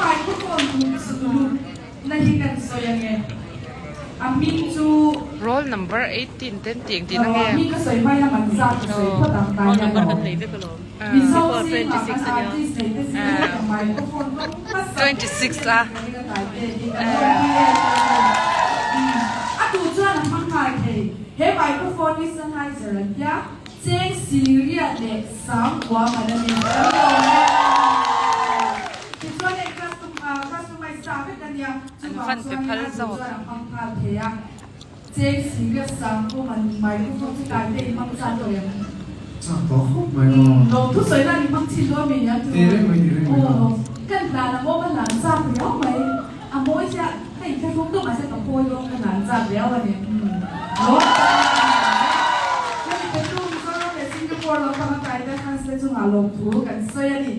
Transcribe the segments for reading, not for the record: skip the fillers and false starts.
microphone hlut na hi kan sawi ange. A hming chu. Roll number 18 ten tih engtin ange? A hming ka sawi hma hian man zat ka sawi phawt ang tai hian aw. Mizo zingah kan artist nei te zingah ka microphone dawng hmasa 26 a. A duh chuan a hmang nghal thei. He microphone hi Sennheiser an tia. Cheng Singriat leh Sangkua man a ni. Kan lawm e. Tichuan hei customize ta vek a nia. Chuvang chuan a duh chuan a hmang nghal thei a. Cheng Singriat Sangkua man microphone chu tlai te i hmang chak tawh em? Chak tawh khawp mai aw. Lawm thusawi nan i hmang chhin dawn mi nia chu. Ti reng mai ti reng mai aw. Kan hlan a maw ka hlan chak riau mai. A mawi chiah ka inthlahrung deuh mahse ka pawi dawn ka hlan chak riau a ni. Lawm Hemi petu Mizoram leh Singapore lampang a kai te fans te chungah lawmthu kan sawi a ni.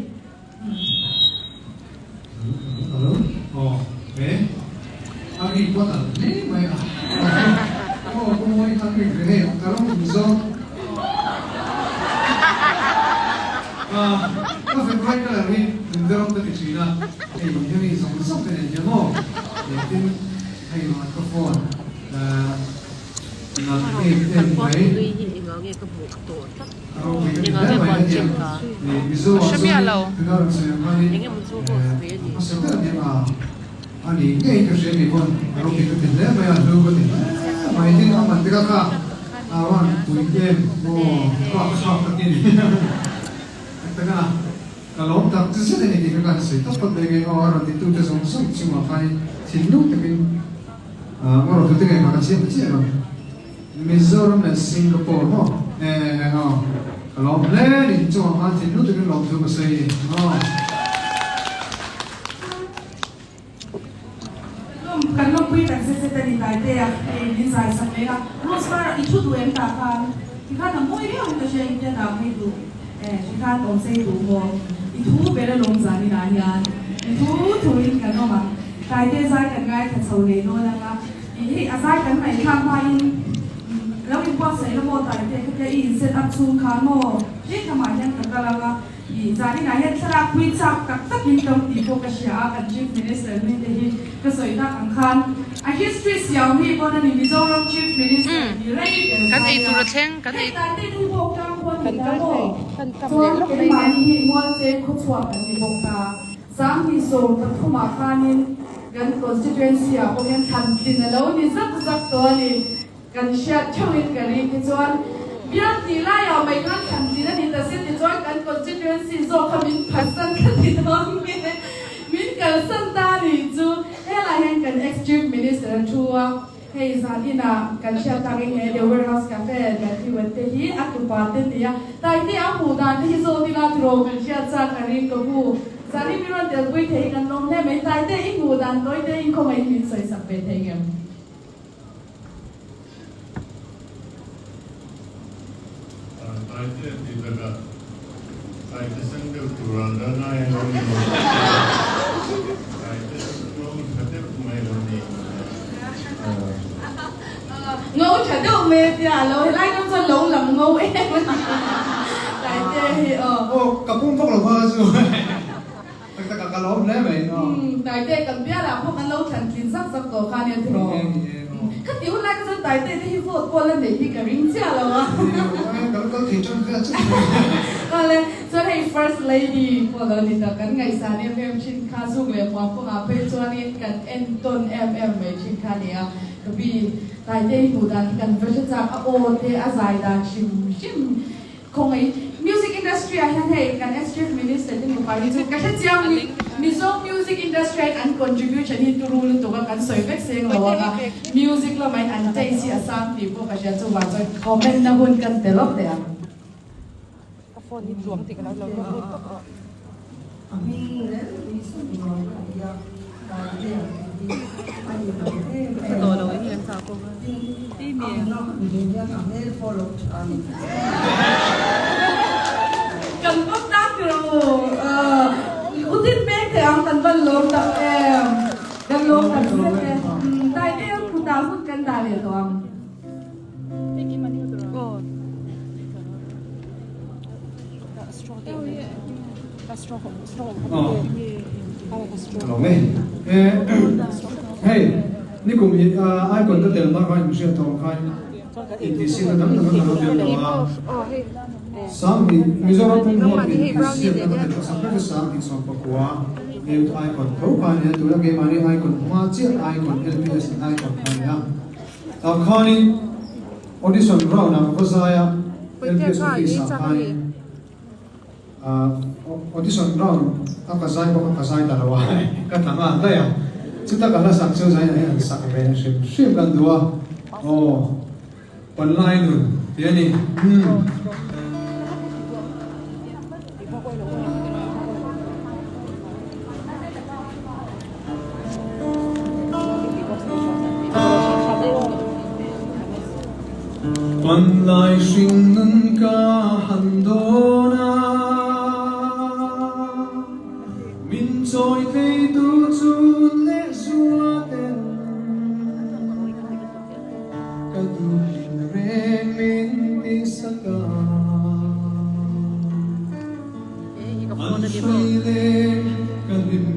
Hello aw he a ri pawh a hle mai a aw ka mawi kha ri ve hei ka lo hmu zawk a ka favorite colour hi Mizoram ka ti thin a hei hemi zawng zawng te nen hian maw tin hei microphone nalh em em mai Mizoram leh Singapore maw eh aw ka lawm hle a ni chungah khan thinlung takin lawmthu ka sawi a ni aw. Lawm kan lawmpui tak zet zet a ni Taite a hei min zai sak leh a Rose var i thu duh em tah khan ti khan a mawi viau in ka hria intia dah phei duh eh ti khan awm sei duh maw i thu ber a lawm zan inah hian i thu thu in kan awm ang Taite zai kan ngaithla chho leh dawn ang a. Ih, a zai kan ngaihthlak hmain lo inbuatsaih la maw Taite, khatia i in set up chhung khan maw tlem lamah hian ka kal ang a, ih, zaninah hian thlalak pui chak tak takin ka tih pawh ka hria a, kan Chief Minister nui te hi ka sawi tak ang khan a history siam hi pawn a ni, Mizoram Chief Minister ni rei ber Kan kha ei nia. tur a thleng, kan Hei ei Taite nu bawk tang khuan kan ni ta kal maw, thei, kan kam leh chuan lawk mai keimahni hi Mualcheng khawchhuak kan ni bawk ta. 2013 ah khanin kan constituency ah pawh hian thlan tlin a lo ni zak zak tawh a ni. Kan hriat theuhin ka ring tichuan bial tih laiah mai khan thlan tlin a ni ta se tichuan kan constituency zawk kha min phatsan ka ti dawn nge min kalsan ta a nih chu. Helaiah hian kan ex chief minister a thu a. Hei zan inah kan hriat takin he The Warehouse Cafe Matthew an te hi a tupa te nia Taite a hmuh dan te hi zawt ila tiraw kan hriat chak a ring ka pu. Zanin mi rawn telpui thei hi kan lawm hle mai. Taite i hmuh dan tawi te in khawngaihin min sawi sak ve thei ngem? Taite a ti takah Taite sen deuh turah Danai a lo ni lo. Taite tlawng tha deuh mai lo ni. Ngo tha deuh mai a tia lo helai deuh chuan lo lang ngo em a nia Taite hi aw. Aw ka pum vak lo kha chu tak tak ah ka lawm hle mai aw. Taite kan bialah pawh kan lo thlan tlin zak zak tawh kha nia tiraw. Kha ti hun lai kha chuan Taite te hi vote pawh la neih hi ka ring chiah lo a. Ka lo kal thei tan vel chu. Awle chuan hei first lady pawh lo ni ta kan ngaihsan em em thin kha zuk leh muang kawngah phei chuanin kan en tawn em em mai thin kha a ni a. Ka pi Taite hi hmuh dan hi kan va hre chak a aw te a zai dan hrim hrim Khawngaih music industry ah hian hei kan ex chief minister te nupa hi chu ka hre chiang ni Mizo music industry ah hian an contribution hi turu lutuk a kan sawi vek seng lo ang a music lamah hian an taste hi a sang tih pawh ka hria chuvang chuan comment na hun kan tel awk teh ang. Ka phone hi tluang tih ka lo lo lut tawp rawh. A hming reng hi Sumdawn a ni a, Taite ang tih hi a ni lo em em a. Tin, a hmuna ka hmu hian a hmel pawh lo tha a ni. Kan pawm tak ro u tin peng thei ang kan van lawm tak em kan lawm tak zet e Taite ang kutah hun kan dah leh tawh ang. Lo nge. Hei, nikum hi icon ka tel hma khan in hriat tawh ang khan intihsiakna tam tak an lo tel tawh a. Sanghnih, Mizoram pum huap intihsiakna ka tel hmasak ber chu Sanghnih 19 Youth Icon tho kha a ni a, tuna keimahni Icon hma chiah Icon LPS in Icon kha a ni a. Tah khanin audition round ah ka va zai a, LPS office ah khanin. Audition round a ka zai bawk a ka zai ta lo a ka tla nghal daih a chuta ka hla sak chu zai hi an sak ve hrim hrim kan duh a aw panlai nun tih a ni umm. Panlai hring nun ka han dawn a, min chawi thei tu chun leh zua ten ka duhin reng min ti sak a. An hruai leh ka hlim.